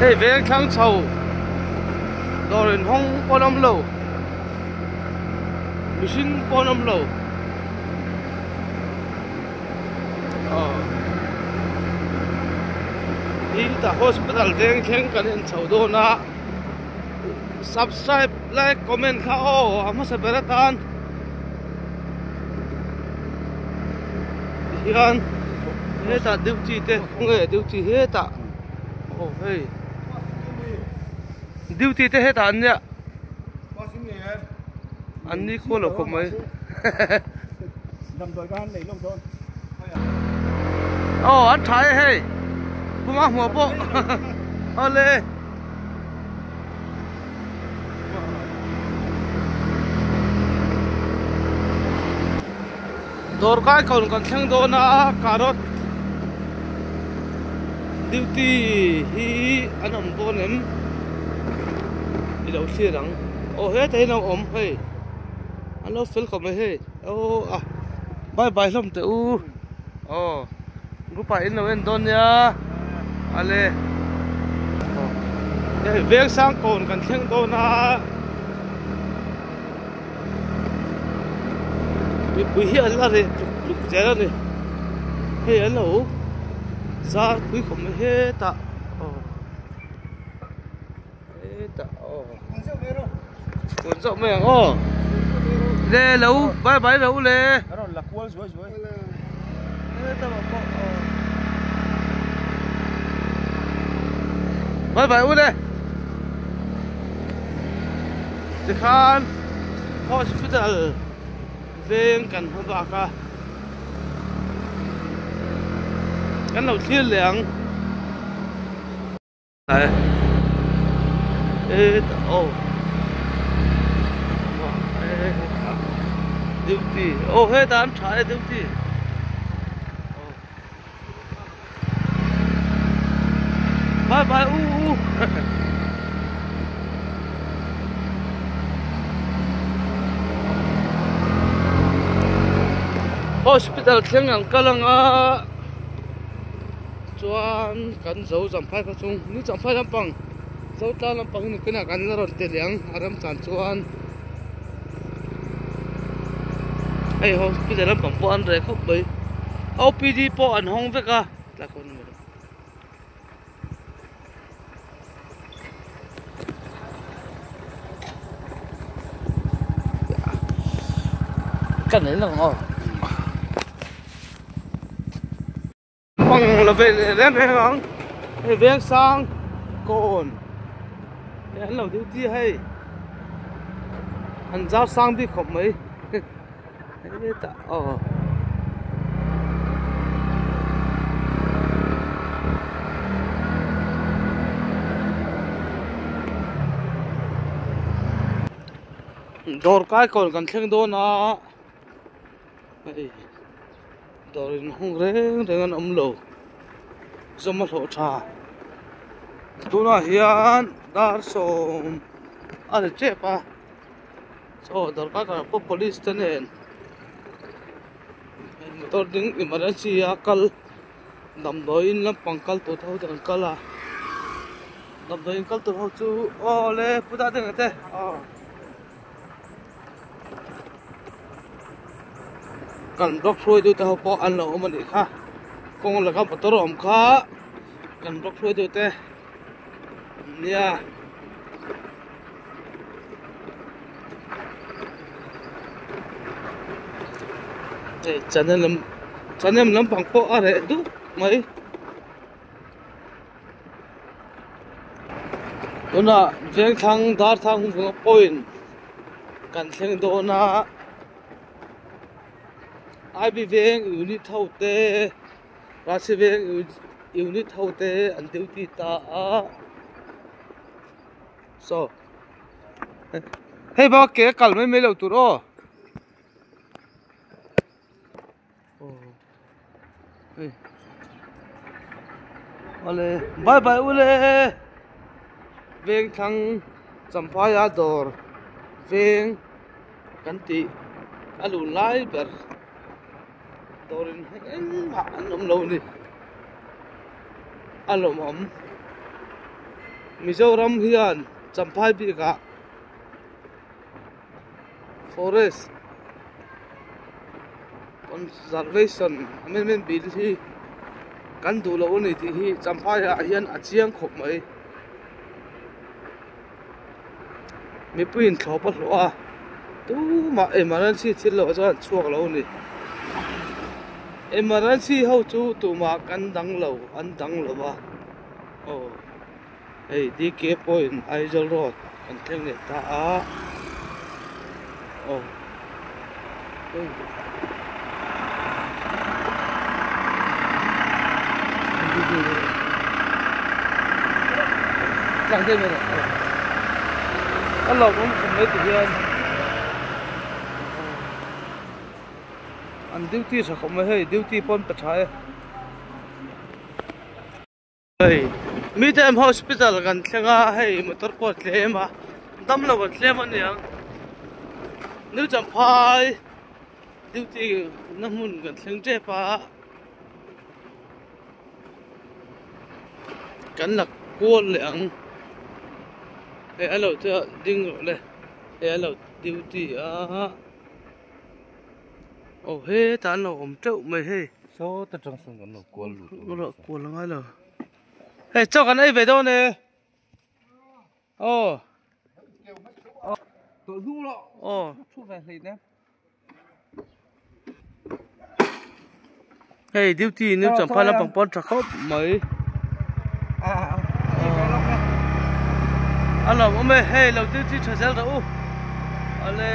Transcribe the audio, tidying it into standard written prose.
Hei veng thlang chho dawr in hawng pawn awm lo mihring pawn awm lo aw hi tah hospital veng thleng kan en chho dawn a subscribe like comment kha aw a hmasa ber atan tihian hetah duty te khawnge duty hetah aw hei duty te hetah an nia an ni khaw lo khawp mai aw an tha e hei puma hmuh pawh awle. Dawr kai kawn kan thleng dawn a carrot duty hi an awm dawn em i lo thlir ang aw hetah hian a awm hei an lo fel khawp mai hei aw a bye bye hlawm teh u aw. Group ah in lo en dawn nia ale hei veng sang kawn kan thleng dawn a mipui hi an la reh tluk tluk zel a ni hei an lo zar pui khawp mai hetah aw hetah aw kun zawk mai ang aw le lo bye bye lo le Bye bye u le tikhan hospital veng kan hmu bak a kan lo thlir leh ang. Duty aw hetah an tha e duty bye bye u u hospital thleng an kal anga. Chuan kan zo Champhai kha chung ni Champhai lampang zo tlang lampang hi nakinah kan la rawn ti leh ang a remchan chuan hei hospital lampang pawh an reh khawp mai O_P_D pawh an hawng vek a. Ka nei lo ang aw. Bang la ve leh reng reng ang hei veng sang kawn hei an lo duty hei an zar sang bik khawp mai hetah aw. Dawr kai kawn kan thleng dawn a. Hei dawr in hung reng reng an awm lo zawm a hlawh tha tunah hian dar sawm a ri tep a chaw dawr kar karah pawh police te nen motor ding emergency a kal damdawiin lampang kal tur te ho te an kal a damdawiin kal tur ho chu aw le pu dah deng te aw. Kan block hruaitu te ho pawh an lo awm a nih kha kawng laka motor a awm kha kan block hruaitu te nia hei channel lam channel lampang pawh a reh dup mai. Tunah Vengthlang Darthlang point kan thleng dawn a I_B veng unit ho te Rasi veng unit ho te an duty ta a saw hei bak ke kal mai mai lo tur aw. Awle bye bye ule veng thlang Champhaia dawr veng kan tih a luh lai ber dawr in engmah an awm lo a ni a lawmawm. Mizoram hian Champhai bikah Forest Conservation Amendment Bill hi kan duh loh a ni tih hi Champhai ah hian a chiang khawp mai. Mipui in thlawp a hlawh a tumah emergency thil loh chuan an chhuak lo a ni. Emergency ho chu tumah kan dang lo an dang lo va aw hei D K point Aizawl road kan thleng leh ta a aw hei. A lawmawm khawp mai ti hian an duty tha khawp mai hei duty pawn pe tha e hei mite hospital kan thleng a hei motor pawh a tlem a damlo an tlem a niang new champhai duty na hmun kan thleng tep a. Kan la kual leh ang hei a lo te ding rawh le hei a lo duty a aw hetah an lo awm teuh mai hei saw ta tang sawn kan lo kual lut lo kual a ngai lo hei chaw kan ei ve dawn e aw tawlh hnung rawh aw thu ve hlei nem. Hei duty new champhai lampang pawn tha khawp mai a lawm awm e hei lo duty tha zel rawh u ale.